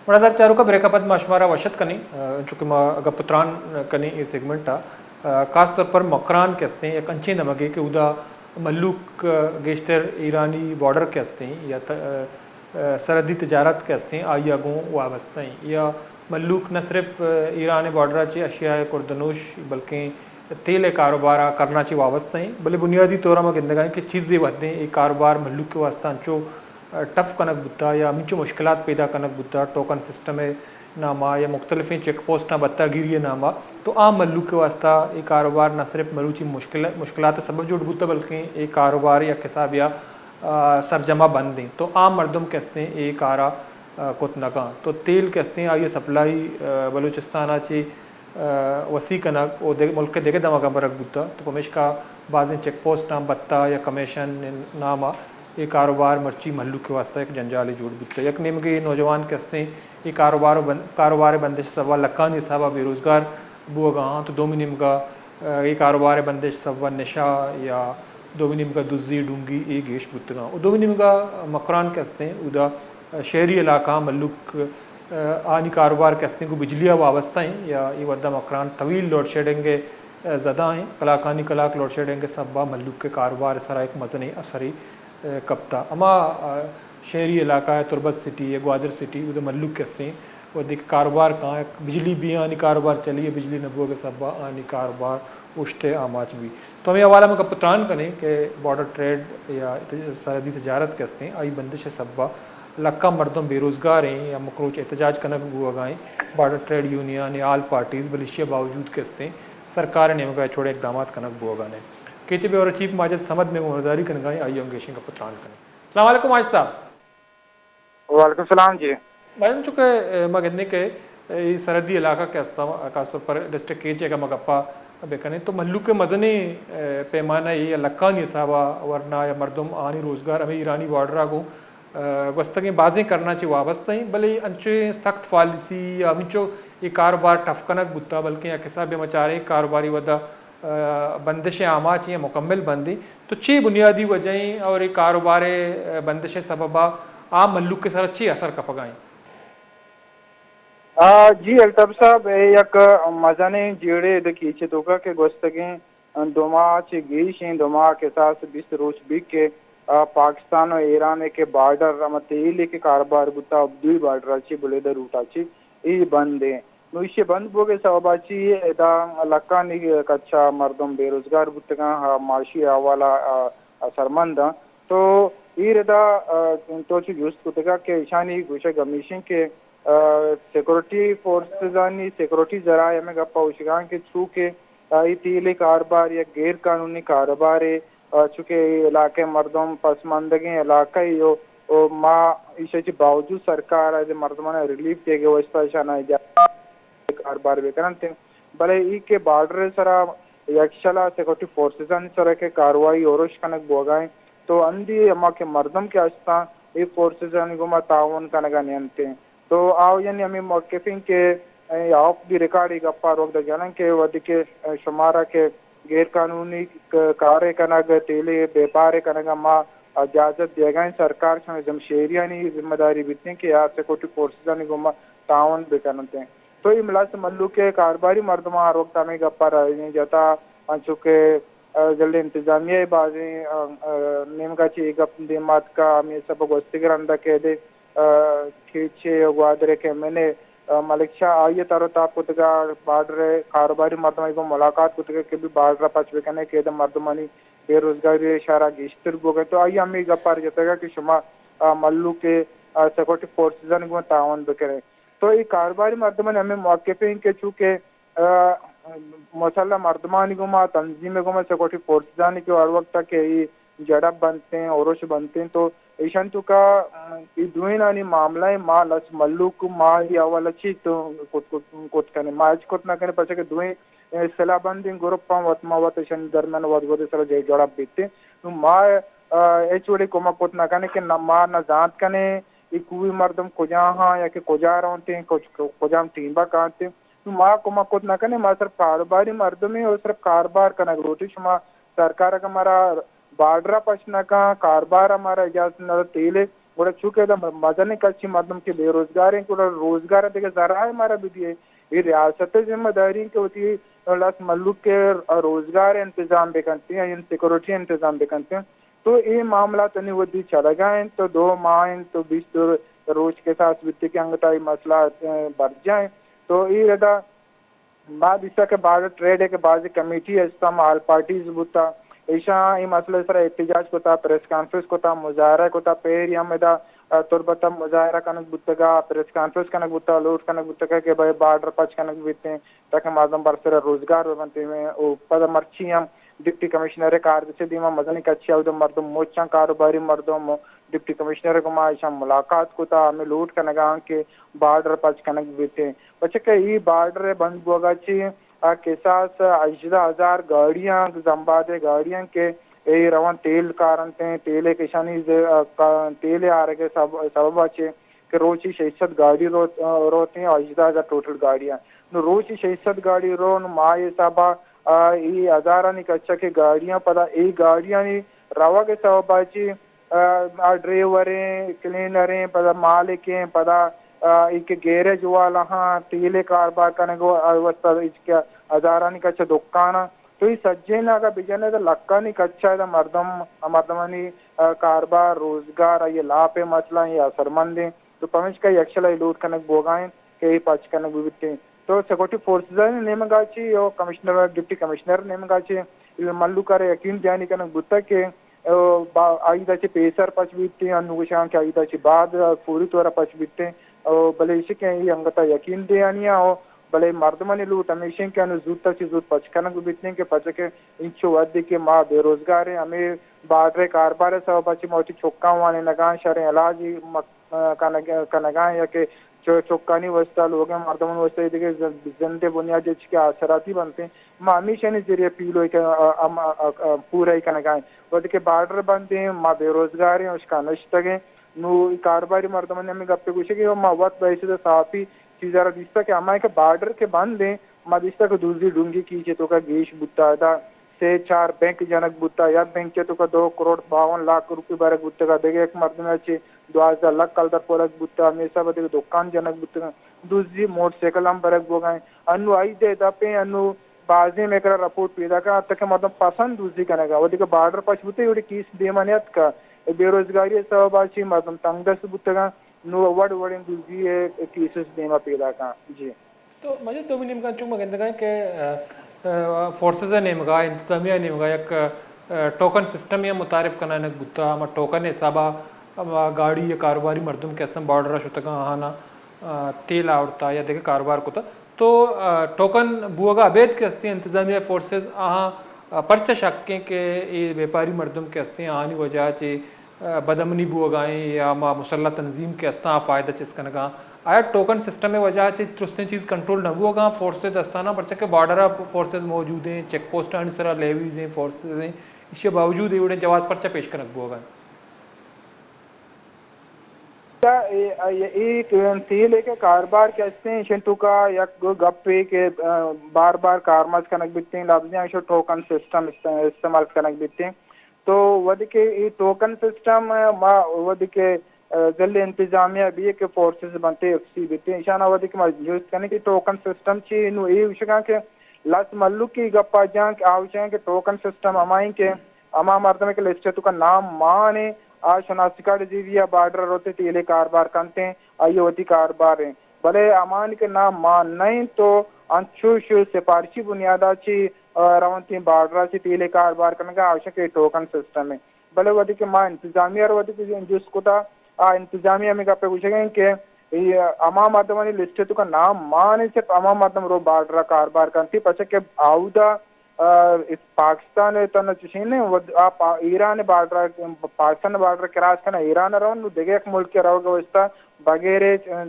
مڑادار چاروکاں، بریک ءَ پد ما شمارا وش اتک کنیں، انچو کہ ما گپ ءُ تران کنیں اے سیگمنٹ ءَ، خاص طور پر مکران کہ استیں یک انچیں دمگے کہ اودا مھلوک گیشتر ایرانی بارڈر کہ استیں یا سرحدی تجارت کہ استیں آئی ءَ گوں وابستہ ایں، یا مھلوک نہ صرف ایران ءِ بارڈر ءَ چہ اشیاء ءِ کردنوش بلکیں تیل ءِ کاروبار ءَ کرنا چہ وابستہ ایں، بلے بنیادی طور ءَ ما گندگ ءَ ایں کہ چیزے وھدیں اے کاروبار مھلوک ءِ واستہ انچو ٹف کنگ بوتا یا ہمینچو مشکلات پیدا کنگ بوتا، ٹوکن سسٹم ءِ نام ءَ یا مختلفیں چیک پوسٹاں بھتہ گیری ءِ نام ءَ، تو عام مھلوک ءِ واستہ اے کاروبار نہ صرف مروچی مشکل، مشکلات ءِ سبب جوڑ بوتا بلکیں اے کاروبار یک حسابے ءَ سرجم ءَ بند ایں، تو عام مردم کہ استیں اے کار ءَ کت نہ کن، تو تیل کہ استیں آئی ءِ سپلائی بلوچستان ءَ چہ وسیع کنگ ءُ دگ-، ملک ءِ دگہ دمگاں برگ بوتگ، تو پمیشکا بازیں چیک پوسٹاں بھتہ یا کمیشن ءِ نام ءَ اے کاروبار مرچی مھلوک ءِ واستہ یک جنجالے جوڑ بوتگ۔ یک نیمگے نوجوان کہ استیں اے کاروبار ءُ بن-، کاروبار ءِ بندش ءِ سبب ءَ لکھانی حساب ءَ بے روزگار بوگ ءَ آں، تو دومی نیمگ ءَ اے کاروبار ءِ بندش ءِ سبب ءَ نشہ یا دومی نیمگ ءَ دزی ڈونگی اے گیش بوتگ آں۔ ءُ دومی نیمگ ءَ مکران کہ استیں اودا شہری علاقہ ءَ مھلوک آنی کاروبار کہ استیں گوں بجلی ءَ وابستہ ایں یا اے وھد ءَ مکران طویل لوڈ شیڈنگ ءِ زدہ ایں، کلاکانی کلاک لوڈ شیڈنگ ءِ سبب ءَ مھلوک ءِ کاروبار ءِ سرا یک مزنیں اثرے کپتہ۔ ہما شہری علاقہ ءِ تربت سٹی یا گوادر سٹی اودا مھلوک کہ استیں وھدے کہ کاروبار کاں، بجلی بی آنی کاروبار چلی ءُ بجلی نہ بوگ ءِ سبب ءَ آنی کاروبار اوشت ءُ آماچ بی۔ تو ہمے حوالہ ءَ ما گپ ءُ تران کنیں کہ بارڈر ٹریڈ یا سرحدی تجارت کہ استیں آئی بندش ءِ سبب ءَ لکھاں مردم بے روزگار ایں، ہمک روچ احتجاج کنگ بوگ ءَ ایں، بارڈر ٹریڈ یونین یا آل پارٹیز، بلے ایشی ءِ باوجود کہ استیں سرکار ءِ نیمگ ءَ ہچ وڑیں اقدامات کنگ بوگ ءَ نہ انت۔ کیچ ءِ بیورو چیف ماجد صمد مئے گوں ہبرداری کنگ ءَ ایں، آئی ءَ ہم گیشیں گپ ءُ تران کنیں۔ السلام علیکم ماجد صاحب۔ وعلیکم السلام جی۔ مزن چونکہ، اے، ما گندیں کہ اے سرحدی علاقہ کہ استاں، خاص طور پر ڈسٹرکٹ کیچ ءِ اگاں ما گپا بکنیں تو مھلوک ءِ مزنیں، اے، پیمانہ ءَ یا لکھانی حساب ءَ ورنا یا مردم آنی روزگار ہمے ایرانی بارڈر ءَ گوں، اے، گوستگیں بازیں کرناں چہ وابستہ ایں، بلے انچیں سخت پالیسی یا ہمینچو اے کاروبار ٹف کنگ بوتا، بلکیں یک حسابے ءَ ما چاریں کاروباری وھد ءَ، اے، بندش ءِ آماچ ایں یا مکمل بند ایں۔ تو چے بنیادی وجہ ایں اور اے کاروبار ءِ بندش ءِ سبب ءَ عام مھلوک ءِ سرا چے اثر کپگ ءَ ایں؟ آ، جی الطاف صاحب، اے یک مزنیں جیڑھے ادا کیچ ءِ توکا کہ گوستگیں دو ماہ چہ گیش ایں، دو ماہ کساس بیست روچ بیت کہ، آ، پاکستان ءُ ایران ءِ کہ بارڈر، ہما تیل ءِ کہ کاروبار بوتا، دوئی بارڈر ءَ چہ بلیدہ روٹ ءَ چہ اے بند ایں۔ نوں ایشی بند بوگ ءِ سبب ءَ چہ ادا لکھانی کچا مردم بے روزگار بوتگاں، ہا معاشی احوال ءَ، آ، اثرمند آں۔ تو اے ردا، آ، تو چو جست کتگ کہ ایشانی گوشگ ہمیش ایں کہ، آ، سیکورٹی فورسزانی، سیکورٹی ذرائع ہمے گپ ءَ گوشگاں کہ چونکہ، آ، اے تیل ءِ کاروبار یک غیر قانونی کاروبارے، آ، چونکہ اے علاقہ ءِ مردم پسماندگیں علاقہ اے ءُ، ءُ ما ایشی چہ باوجود سرکار ءَ مردماں ریلیف دیگ ءِ واستہ ایشاں اجازت کاروبار بہ کن انت، بلے اے کہ بارڈر ءِ سرا یکشلا سیکورٹی فورسزانی سرا کہ کاروائی اُرش کنگ بوگا ایں، تو ہندی ہما کہ مردم کہ استاں، اے فورسزانی گوما تعاون کنگا نہ انت۔ تو آ یعنی ہمے موقف ایں کہ، اے، آف دی ریکارڈ اے گپا روک دے جنن کہ وھدے کہ، اے، شمارا کہ غیر قانونی ک-، کارے کنگ، تیلے بیپارے کنگا ما اجازت دیگا ایں، سرکار شمئے زم-، شہریانی ذمہ داری بیتیں کہ آ سیکورٹی فورسزانی گوما تعاون بکننت۔ تو اے ملاس مھلوک ءِ کاروباری مردماں ہر وقت ہمے گپ ءَ رائج ایں جتا، انچو کہ، آ، ضلع انتظامیہ ءِ بازیں، آ، آ، نیمگا چہ اے گپ دیم ءَ اتکا، ہمے سبب گوستگیں رندا کہ ادے، آ، کیچ ءُ گوادر ءِ کہ ایم این اے، آ، ملک شاہ آئی ءَ تر ءُ تاب کتگا، بارڈر ءِ کاروباری مردمانی گوں ملاقات کتگا کہ بی بارڈر ءَ پچ بکنئے کہ ادے مردمانی بے روزگاری ءِ شرح گیشتر بوگ ءَ، تو آئی ءَ ہمے گپ ءَ جتگا کہ شما، آ، مھلوک ءِ، آ، سیکورٹی فورسزانی گوں تعاون بکنئے۔ تو اے کاروباری مردمانی ہمے موقف ایں کہ چونکہ، آ، مسلح مردمانی گوما، تنظیم ءِ گوما، سیکورٹی فورسزانی کہ ہر وقت کہ اے جھڑپ بنتیں، اُرش بنتیں، تو ایشانی توکا، آ، اے دوئینانی معاملہ ءَ ما لس مھلوک ما اے حوالہ چی تو کت، کت، کت کنیں؟ ما ہچ کت نہ کنیں، پرچا کہ دوئیں، اے، سلاہ بندیں گروپ آں، وت ما وت ایشانی درمیان وھد وھد ءِ سرا جھڑپ بیتیں۔ نوں ما، آ، ہچ وڑیں کمک کت نہ کنیں کہ نہ ما نہ زانت کنیں اے کوہی مردم کجا آں یا کہ کجا رونتیں، کج-، کجام ٹیم ءَ کاینتیں۔ نوں ما کمک کت نہ کنیں، ما صرف کاروباری مردمے ءُ صرف کاروبار کنگ لوٹیں۔ شما سرکار اگاں مارا بارڈر ءَ پچ نہ کن، کاروبار ءَ مارا اجازت نہ دات، تیل ءِ گڑا چونکہ ادا مزنیں کچی مردم کہ بے روزگار انت، گڑا روزگار ء دگہ ذرائع مارا بدیے۔ اے ریاست ء ذمہ داری انت کہ وتی لس ملوک ء روزگار ء انتظام بکنت، یعنی سیکورٹی ء انتظام بکنت۔ تو اے معاملات انی ودی چلگا انت، تو دو ماہ انت، تو بیست روچ کساس بیتے کہ انگتا اے مسئلہ، ء، برجا انت۔ تو اے ردا بعد ایسا کہ بارڈر ٹریڈ ء کہ بعضی کمیٹی است ہم آل پارٹیز بوتا، ایشاں اے مسئلہ سرا احتجاج کتا، پریس کانفرنس کتا، مظاہرہ کتا، پہری ہم ادا، ء، تربت ء مظاہرہ کنگ بوتگا، پریس کانفرنس کنگ بوتا، لوٹ کنگ بوتگا کہ بھئی بارڈر پچ کنگ بیتیں تاکہ مردم برسر روزگار بہ بنتیں۔ او پدا مرچی ہم ڈپٹی کمشنر کاردش دیما مزنی کچی اودا مردم مچاں کاروباری مردم ڈپٹی کمشنر گما ایشاں ملاقات کتا، ہمیں لوٹ کنگا کہ بارڈر پچ کنگ بیتیں۔ پچہ کہ ای بارڈر بند بوگا چی آ کساس ہژدہ ہزار گاڑیاں، زمبادے گاڑیاں کہ اے روان تیل کارنتیں، تیلے کشانی ز-، آ، کا-، تیلے آرگے سب-، سبب چے کہ روچی شش سد گاڑی رو-، آ، روتیں، ہژدہ ہزار ٹوٹل گاڑیاں۔ نو روچی شش سد گاڑی رو، نو ماہ حسابا، آ، ای ہزارانی کچا کہ گاڑیاں پدا اے گاڑیانی روگ سبب چے آ، آ ڈرائیور ایں، کلینر ایں، پدا مالک ایں، پدا، آ، ای کہ گیرج والا ہاں، تیلے کاربار کنگ و-، آ، واسطہ ہچ کہ ہزارانی کچا دکان آں۔ تو ای سجین اگا بجنے تو لکانی کچا ادا مردم، مردمانی، آ، کاربار، روزگار، آئی لاپ مسئلہ ایں، اثرمند ایں۔ تو پمیشکا یکشلا ای لوٹ کنگ بوگا ایں کہ ای پچ کنگ بیتیں۔ تو سیکورٹی فورسز نیمگا چی، او کمشنر، ڈپٹی کمشنر نیمگا چی، ملوک ء را یقین دہانی کنگ بوتگ کہ، او، با-، آئی دا چہ پیسر پچ بیتیں، انو گوشاں کہ آئی دا چہ بعد فوری طور پچ بیتیں، او، بلے ایشی کہ ای انگتا یقین دہانی او، بلے مردمانی لوٹ ہمیشیں کہ انو زوت چہ زوت پچ کنگ بیتیں کہ پچ کہ انچو وھدے کہ ما بے روزگار ایں، ہمیں بارڈر کاربار سبب چہ ما وتی چکاں وانینگاں، شریں علاج مک-، کنگ-، کنگاں یا کہ چو-، چکانی واسطہ، لوگیں مردمانی واسطہ، اے دگہ ز-، زندے بنیاد اچ کہ آسراتی بنتیں۔ ما ہمیشانی ذریعہ پیلو کہ، آ، آ، آ، آ، پورا ای کنگائیں۔ وقتی کہ بارڈر بندیں، ما بے روزگاریں، اشکا نشتگیں۔ نو ای کاروباری مردمانی ہمیں گپے گوشے کہ ما وت بحیثیت صحافی چیزا را دیستا کہ ہمائیں کہ بارڈر کہ بندیں، ما دیستا کہ دوزی ڈونگی کیچے توکا گیش بوتا ادا۔ سے چار بینک جنگ بوتا، یک بینک ء توکا دو کروڑ باون لاکھ روپی برگ بوتگا، دگہ یک مردمے ء چہ دوازدہ لکھ کلدار پورگ بوتا، ہمے حساب ء دگہ دکان جنگ بوتگاں، دزی موٹر سائیکل ہم برگ بوگا انت۔ انو آئی دے دپیں، انو بازیں مئے کرا رپورٹ پیداک انت کہ مردم پسند دزی کنگا، وھدے کہ بارڈر پچ بوتگ، وڑے کیس دیما نیاتکا، بے روزگاری ء سبب ء چہ مردم تنگ دست بوتگاں، نو وڑ وڑیں دزی ء کیسز دیما پیداک انت۔ جی۔ تو مجید دومی نیمگا چون ما گندگا ایں کہ، آ، آ، فورسز ء نیمگا، انتظامیہ ء نیمگا یک، آ، ٹوکن سسٹم ء متعارف کنائینگ بوتا، ہما ٹوکن ء حسابا ہما گاڑی یا کاروباری مردم کہ استن بارڈر ء شتگاں آہانا، آ، تیل آورتا یا دگہ کاروبار کتا۔ تو، آ، ٹوکن بوگا ابید کہ استیں انتظامیہ فورسز آہاں، آ، پرچہ شک ایں کہ اے بیپاری مردم کہ استیں آہانی وجہ چہ بدامنی بوگا ایں یا ہما مسلح تنظیم کہ استاں آ فائدہ چست کنگا۔ آیا ٹوکن سسٹم ء وجہ چہ درستیں چیز کنٹرول نہ بوگا، فورسز دستانا، پرچہ کہ بارڈر ء فورسز موجود ایں، چیک پوسٹانی سرا لیویز ایں، فورسز ایں، ایشی ء باوجود اے وڑیں جواز پرچہ پیش کنگ بوگا؟ اے، اے، اے تیل ء کہ کاربار کہ استیں، ایشی توکا یک گپے کہ، آ، بار بار کارمرز کنگ بیتیں، لبزیاں ایشی ٹوکن سسٹم است-، استعمال کنگ بیتیں۔ تو وھدے کہ اے ٹوکن سسٹم، ما وھدے کہ، آ، ضلع انتظامیہ بی کہ فورسز بنتے، ایف سی بیتے، ایشانا وھدے کہ ما جست کنیں کہ ٹوکن سسٹم چی نو اے وشگاں کہ لس ملوک کی گپا جان کہ آ وشگاں کہ ٹوکن سسٹم ہمائیں کہ ہما مردم کہ لسٹ توکا نام مان ایں، آ شناسی کارڈ زیوی یا بارڈر روتے تیلے کاربار کنتے، آئی وتی کاربار ایں۔ بلے ہمانی کہ نام مان نہ ایں تو انچوش سفارشی بنیادا چی، آ، رونتیں بارڈرا چی تیلے کاربار کنگا آوشن کہ ٹوکن سسٹم ایں۔ بلے وھدے کہ ما انتظامیہ ء وھدے کہ جست کتا، آ انتظامیہ ہمے گپ ء گوشگ ء انت کہ اے ہما مردمانی لسٹ ء توکا نام مان انت، صرف ہما مردم رو بارڈر ء کاربار کنت، پرچا کہ آودا، آ، پاکستان ء تہنا چشیں نہ، وھد-، آ پا-، ایران ء بارڈر ء، پاکستان ء بارڈر ء کراس کناں ایران ء رون، نوں دگہ یک ملک ء روگ ء واستہ بغیر،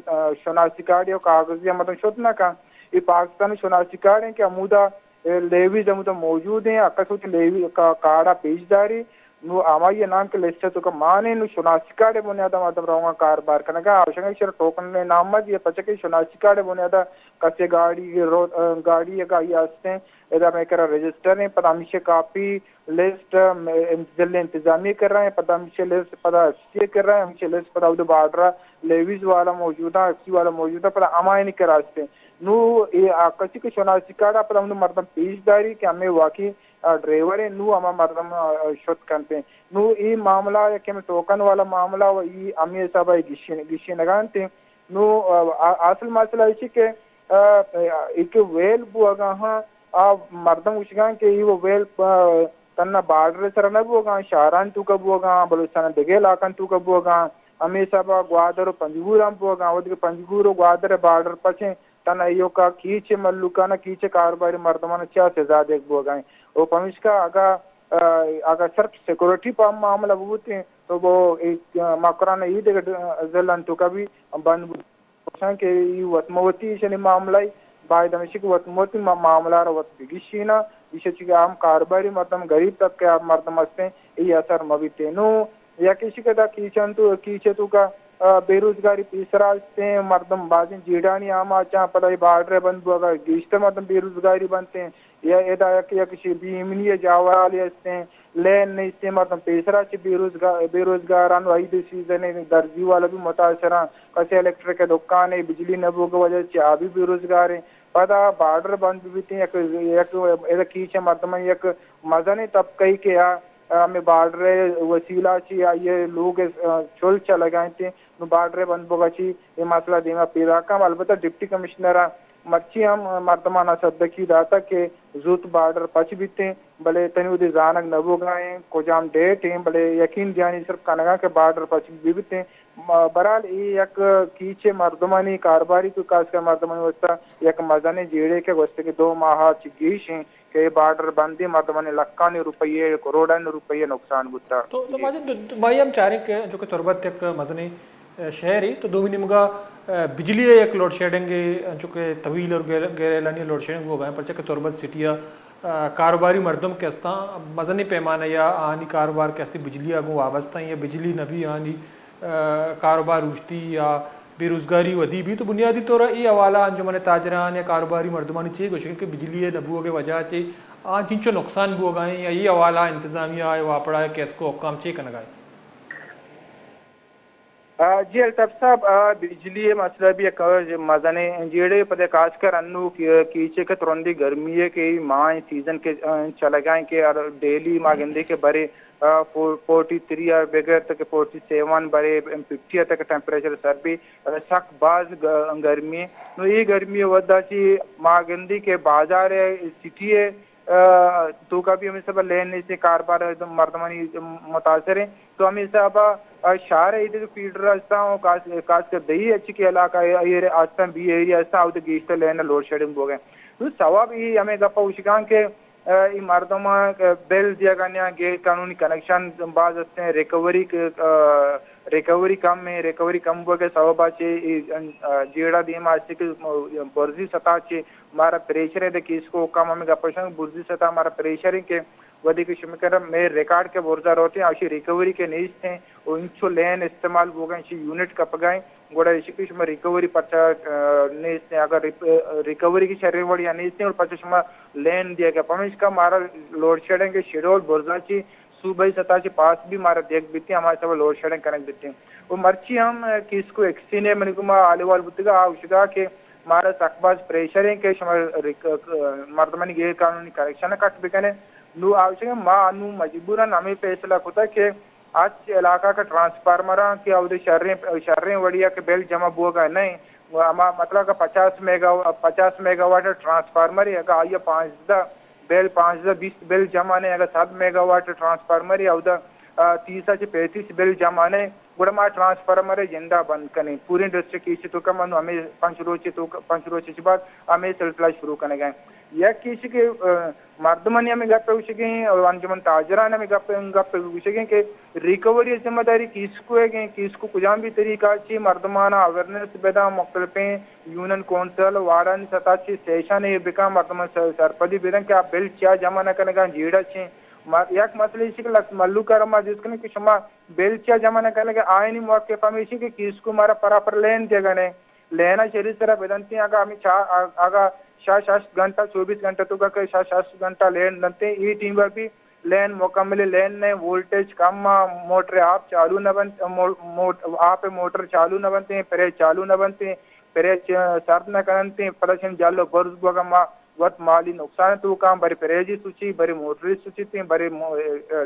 آ، شناسی کارڈ یا کاغذی ء مردم شت نہ کن۔ اے پاکستان ء شناسی کارڈ انت کہ ہمودا اے لیویز ہمودا موجود ایں، اکس وتی لیوی کا-، کارڈا پیش داری، نو ہمائی نام کہ لسٹ ء توکا مان ایں، نو شناسی کارڈ ء بنیادا مردم روگاں کاربار کنگا، آوشنگا ایشرا ٹوکن ء نام مہ دیئے، پرچا کہ شناسی کارڈ ء بنیادا کسے گاڑی رو-، گاڑی اگاں آئی ہستیں، ادا مئے کرا رجسٹر ایں، پدا ہمیشی کاپی لسٹ، ام، ضلع انتظامیہ کرا ایں، پدا ہمیشی لسٹ پدا ایف سی اے کرا ایں، ہمیشی لسٹ پدا اود بارڈر لیویز والا موجود ایں، ایف سی والا موجود ایں، پدا ہمایانی کرا است ایں۔ نو اے آ کسی کہ شناسی کارڈ ءَ پدا ہمود مردم پیش داری کہ ہمے واقعی، آ، ڈرائیور ایں، نو ہما مردم، آ، شت کنت ایں۔ نو اے معاملہ یک ہمے ٹوکن والا معاملہ و ای ہمے حساب ءَ گشین، گشینگا انت۔ نو، آ، آ، اصل مسئلہ ایشی کہ، آ، اے کہ ویل بوگا ہاں، آ مردم گوشگاں کہ ای ویل، آ، تنا بارڈر سر نہ بوگا، شہران توکا بوگا، بلوچستان دگہ علاقان توکا بوگا، ہمے حساب ءَ گوادر و پنجگور ہم بوگا، وتی کہ پنجگور و گوادر بارڈر پچیں، تنا ایوکا کیچ ملوکانا، کیچ کاروباری مردمانا چیا سزا دیگ بوگا ایں۔ و پمیشکا اگا، آ، اگا صرف سیکورٹی پہ معاملہ بوتیں، تو وہ ایک، آ، مکران ای دگہ ضلع توکا بھی بند بوت۔ گوشاں کہ ای وت موتی ایشانی معاملہ ای، باید ہمیشی کہ وت موتی ما-، معاملہ را وت بگشینا، ایشی چی کہ عام کاروباری مردم، غریب طبقہ مردم ہستیں، ای اثر مبیتے۔ نو یک ایشی کہ دا کیچن تو، کیچے توکا، آ، بے روزگاری پیسرا ہستیں، مردم بازیں جیڑانی آماچاں، پدا ای بارڈر بند بو، اگر گیشتر مردم بے روزگاری بنتیں، یا ادا یک، یک شی بی ایمنی جاورالی ہستیں، لین نیستیں، مردم پیسرا چہ بے روزگار، بے روزگاران و عید سیزن درزی والا بھی متاثران، کسے الیکٹرک دکان ہے، بجلی نہ بوگ وجہ چہ آ بھی بے روزگار ہیں۔ پدا بارڈر بند بیتیں، یک، یک، ادا کیچ مردمان یک مزن طبقہ کہ آ، ہمیں بارڈر وسیلہ چی آئیے لوگ، آ، چل چلگائیں تھے، نو بارڈر بند بوگا چی یہ مسئلہ دیما پیدا کم۔ البتہ ڈپٹی کمشنر مرچی ہم مردمانا سدکی داتا کہ زوت بارڈر پچ بیتیں، بلے تنی ودی زانگ نہ بوگا ایں کجام ڈیٹ ایں، بلے یقین دیانی صرف کنگا کہ بارڈر پچ بی بیتیں۔ م-، برحال ای یک کیچے مردمانی کاروباری تو خاص کر مردمانی واسطہ یک مزنیں جیڑے کہ گوستے کہ دو ماہ چی گیش ایں کہ اے بارڈر بندی مردمانی لکھانی روپیے، کروڑانی روپیے نقصان بوتا۔ تو، تو جی۔ ماجد، تو، تو مائی ہم چاریں کہ چونکہ تربت یک مزنیں، اے، شہر ایں، تو دومی نیمگا، اے، بجلی ءِ یک لوڈ شیڈنگ ایں، چونکہ طویل اور گہر-، گہریلانی لوڈ شیڈنگ بوگا ایں، پرچہ کہ تربت سٹی ءَ، اے، کاروباری مردم کہ استاں، مزنیں پیمانہ یا آنی کاروبار کہ استی بجلی ءَ گوں وابستہ ایں یا بجلی نہ بی آنی، اے، کاروبار اوشتی یا بے روزگاری ودی بی، تو بنیادی طور ءَ اے حوالہ انجمن تاجران یا کاروباری مردمانی چے گوشگ کہ بجلی ءِ نہ بوگ ءِ وجہ چہ آ چنچو نقصان بوگا ایں یا اے حوالہ انتظامیہ ءَ واپڈا ءِ کیسکو حکام چے کنگا ایں؟ آ، جی الطاف صاحب، آ، بجلی ءِ مسئلہ بھی یک مزنیں جیڑے پدے خاص کر انو کہ کیچے کہ ترندی گرمی ہے کہ ماہ سیزن کے، آ، چلگا ایں کہ ہر ڈیلی ما گندے کہ برے، آ، فو-، فورٹی تھری آ بگر تک فورٹی سیون برے ففٹی تک ٹیمپریچر سر بھی سک باز گ-، گرمی ایں۔ نو اے گرمی ءِ وھدا چی ما گندی کہ بازار ءِ سٹی ءِ، آ، توکا بھی ہمے سبب لین نیستیں، کاروبار مردمانی متاثر ایں۔ تو ہمے سبب، آ، شہر ءِ ایدگہ فیڈر استاں و خاص، خاص کر دہی اچ کے علاقہ اے، اے استاں بی ایریا استاں، اودا گیشتر لین لوڈ شیڈنگ بوگا ایں۔ تو سوب ای ہمے گپا گوشگاں کہ اے، اے مردماں، اے، بل دیگا نیاں، غیر قانونی کنکشن باز ہستیں، ریکوری کہ، اے، ریکوری کم ایں، ریکوری کم بوگ ءِ سبب ءَ چہ اے، اے، جیڑہ دیما ہستی کہ برزی سطح چہ مارا پریشر ایں، دے کیسکو حکام ہمے گپ گوشاں، برزی سطح مارا پریشر ایں کہ وھدے کہ شما کرا مئے ریکارڈ کہ برزا روتیں، آشی ریکوری کہ نیستیں، و انچو لین استعمال بوگا ایں، ایشی یونٹ کپگا ایں، گڑا ایشی کہ شما ریکوری پرچا، آ، نیست ایں؟ اگر ریپ-، آ، ریکوری کی شریں وڑیا نیست ایں، اور پرچا شما لین دیگا؟ پمیشکا مارا لوڈ شیڈنگ شیڈول برزا چی صوبائی سطح چی پاس بھی مارا دیگ بیتی، ہما حساب لوڈ شیڈنگ کنگ بیتی۔ و مرچی ہم، آ، کیسکو ایکسین ءِ منی گما حال احوال بوتگا، آ گوشگا کہ مارا سک باز پریشر ایں کہ شما ریک-، آ، مردمانی غیر قانونی کنکشن کٹ بکنے۔ نو آ گوشگا ما انو مجبورن ہمیں فیصلہ کتا کہ ہرچ علاقہ کہ ٹرانسفارمراں کہ اودے شریں، شریں وڑیا کہ بل جمع بوگا نہ ایں، و ہما مطلب کہ پچاس میگا، پچاس میگا واٹ ٹرانسفارمر ایں، اگاں آئی ءَ پانزدہ بل، پانزدہ بیست بل جمع نہ ایں، اگاں صد میگا واٹ ٹرانسفارمر ایں، اودا، آ، تیس ءَ چہ پینتیس بل جمع نہ ایں، گڑا ما ٹرانسفارمر ءَ جندا بند کنیں۔ پوریں ڈسٹرکٹ ایشی توکا من ہمے پنچ روچے توکا، پنچ روچے چہ بعد ہمے سلسلہ شروع کنگا ایں۔ یک ایشی کہ، آ، مردمانی ہمے گپ ءَ گوشگیں، انجمن تاجران ہمے گپ، گپ ءَ گوشگیں کہ ریکوری ءِ ذمہ داری کیسکو ءِ گیں، کیسکو کجام بھی طریقہ چی مردمانا اویئرنس بداں، مختلفیں یونین کونسل، وارڈانی سطح چی سیشن اے بکاں، مردمان سر-، سرپدی بداں کہ آ بل چیا جمع نہ کنگاں، جیڑہ چیں۔ ما-، یک مسئلہ ایشی کہ لس-، ملوک ءَ را ما جست کنیں کہ شما بل چیا جمع نہ کنگے، آئینی موقف ہمیشی کہ کیسکو مارا پراپر لین دیگا نہ ایں۔ لینا شری سرا بدنتیں، اگا ہمیں چا-، اگا شش ہشت گھنٹہ، چوبیس گھنٹہ توکا کہ شش ہشت گھنٹہ لین دنتے، ای ٹیم بھی لین مکمل لین نے، وولٹیج کم آ، موٹر آپ چالو نہ بنت، مو-، موٹ-، آپ موٹر چالو نہ بنتے، فریج چالو نہ بنتے، فریج سرد نہ کننتے، پدا شن جلو برز بوگا ما وت مالی نقصان توکاں، بری فریجی سوچی، بری موٹری سوچی تیں، بری مو-،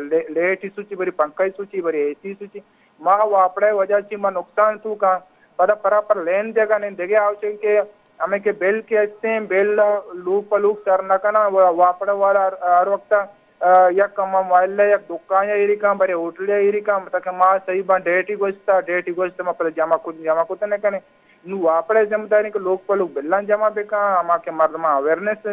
لے-، لیٹی سوچی، بری پنکھائی سوچی، بری اے سی سوچی۔ ما واپڑے وجہ چی ما نقصان توکاں، پدا پرا پر لین دیگا نے دگے آوچن کہ ہمیں کہ بل کہ استیں، بل لوک پہ لوک سر نہ کناں، وا-، واپڑے والا ہر، ہر وقت، آ، یک موبائل یک دکان یا ایری کاں، بری ہوٹل یا ایری کاں، تاکہ ما صحیح بان ڈیٹی گوشتا، ڈیٹی گوشتا، ما پدا جمع کت، جمع کت نہ کنے۔ نو واپڑے ذمہ داری کہ لوک پہ لوک بلاں جمع بکاں، ہما کہ مردماں اویئرنس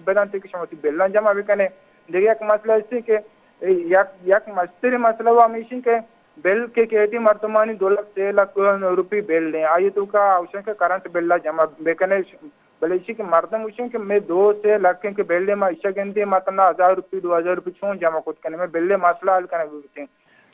بدنت کہ شما وتی بلاں جمع بکنے۔ دگہ یک مسئلہ استی کہ یک، یک مستری مسئلہ و ہمیشی کہ بل کہ کیتی مردمانی دو لکھ سے لکھ روپی بل دیں، آئی توکا اوشن کہ کرنٹ بلا جمع بکنے، بلے ایشی کہ مردم اوشن کہ میں دو سے لکھ کہ بل دیں، ما ایشا گندی ما تنا ہزار روپی، دو ہزار روپی چون جمع کت کنے، میں بل مسئلہ حل کنے ببتیں۔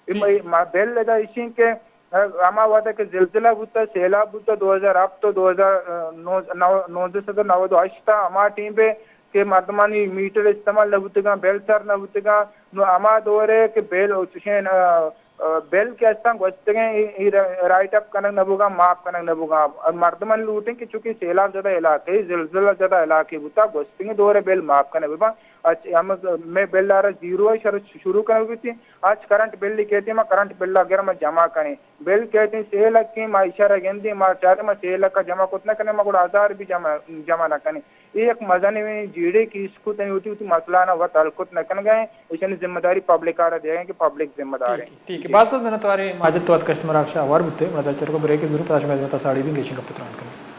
اے جی، مئے، جی۔ ما بل ادا ایشیں کہ، ا، ہما وہدا کہ زلزلہ بوتا، سیلاب بوتا، دو ہزار ہفت و دو ہزار نوزدہ، نو-، نوزدہ سد و نود و ہشت ء ہما ٹیم پہ کہ مردمانی میٹر استعمال نہ بوتگاں، بل سر نہ بوتگاں، نو ہما دور ء کہ بل چشیں، ا، ا، بل کہ استاں گوستگیں، ای، ای را-، رائٹ اپ کنگ نہ بوگاں، معاف کنگ نہ بوگاں۔ اور مردمانی لوٹیں کہ چونکہ سیلاب زدہ علاقے، زلزلہ زدہ علاقے بوتا، گوستگیں دور ء بل معاف کنگ بباں۔ اچ-، ہم، میں بل آرا زیرو ء شر-، شروع کنگ بیتی۔ اچ کرنٹ بل کہتے، ما کرنٹ بل اگر ما جمع کنیں، بل کہتے سے لکھ کے، ما اشارہ گندیں، ما چارے ما سے لکھ جمع کت نہ کنیں، ما گڑا ہزار بھی جمع، جمع نہ کنیں۔ یہ ایک مزن میں جیڑے کی اس کو تنی ہوتی، ہوتی مسئلہ نہ وت حل کت نہ کن گئے، ایشانی ذمہ داری پبلک آرا دے گئے کہ پبلک ذمہ دار ہے۔ ٹھیک ہے، ٹھیک ہے۔ جی۔ باز باز منت وارے ماجد تو ات کشت مراکش آوار بوتے، منا دل چرکو بریک ضرور پدا شما خدمت ساڑی بھی گیشن گپ تران کنیں۔